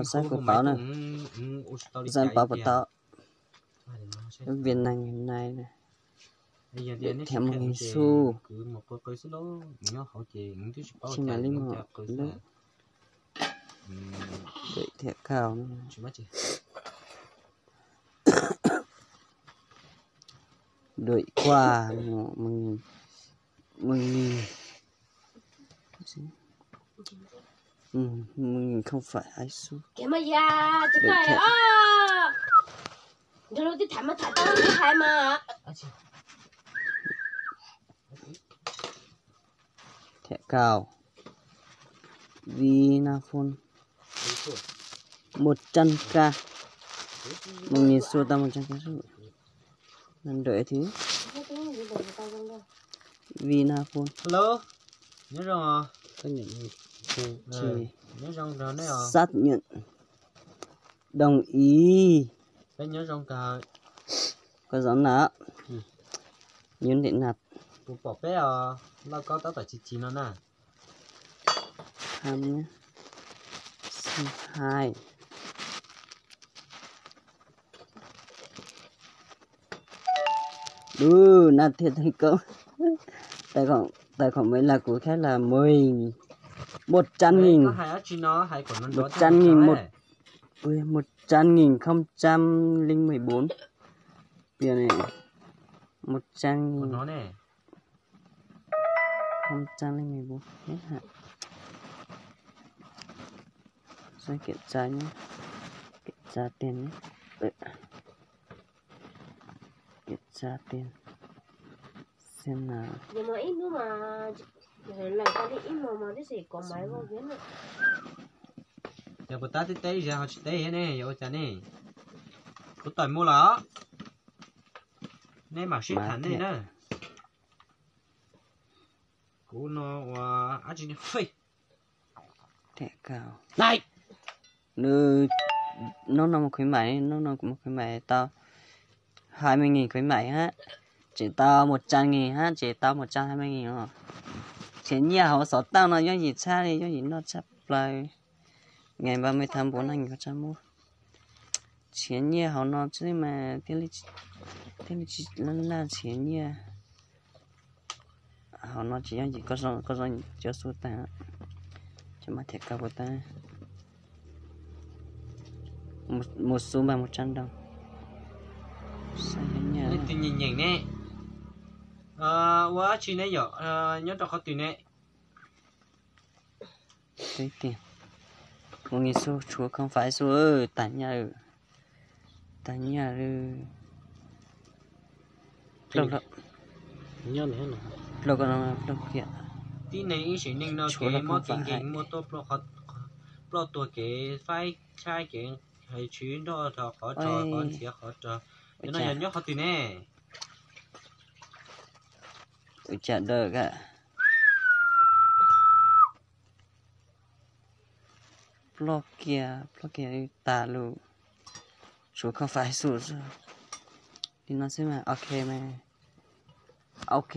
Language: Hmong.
Saib kuv pauv na, saib pauv puas tau. Lub Việt Nam ngày nay thiab một nghìn xu. Xi măng li một lub. Đuổi thẻ cào. Đuổi qua một, một nghìn, một nghìn. Ừ, một nghìn không phẩy hai xu. Đuổi thẻ. Thẻ cào Vinaphone một trăm k, một nghìn xu tăng một trăm k. Đợi tí. Vinaphone. Hello. Nyob zoo. Xác nhận. Đồng ý. Koj zov na. Nhấn để nạp. Kuv pom peb os, lauj kaub tab tom chim chim no na. Tham nhé. Xin hai. Ui, nạp thiệt thành công. Tài khoản, tài khoản mới là của khách là mười, một trăm nghìn. Một trăm nghìn một, ui, một trăm nghìn không trăm linh mười bốn. Tiền này, một trăm nghìn. Không trăm linh mười bốn. Hết hả? Rồi kiểm tra nhé. Kiểm tra tiền nhé. Ờ. Kiểm tra tiền. Xem nào. Yog kuv tab teb teb zag ho tsis teb thiab ne, yog ua cas ne? Kuv tawm mus lawm, nej mam sib tham nej na. Kuv no ua ab tsi ne. Nub no mus khuyến mại, nub no kuv mus khuyến mại tau hai mươi nghìn khuyến mại hab, tseem tau một trăm nghìn hab, tseem tau một trăm hai mươi nghìn os. Tshiav nyiaj hauv xov tooj no yooj yim tshaj li, yooj yim noj tshaj plaws. Ngày ba mươi tháng bốn năm hai nghìn không trăm mốt. Tshiav nyiaj hauv no xwb mas thiaj li tsis laj laj tshiav nyiaj. Hauv no tsis yooj yim, koj zoo cov xu tag, cov mas thiam koj puas tau. Một xu bằng một trăm đồng. Leej twg nyeem nyeem ne? Ua dab tsi ne yom? Nyob rau qhov twg ne? Một nghìn xu, chuav không phải xu, tag nyiaj, tag nyiaj li. Plaub, plaub kiag. Tib neeg ib sim neej no kev mob kev nkeeg muaj tuaj, ploj tuag kev faib tshaib kev hais tswv nroj rog qhov rog qhov ntxhiav qhov rog. Cov no yog nyob qhov twg ne? Ua cas dawm a. Ploj kiag, ploj kiag tas lus. Chuav không phải xu xwb. Li no xwb mas ok mas. Ok.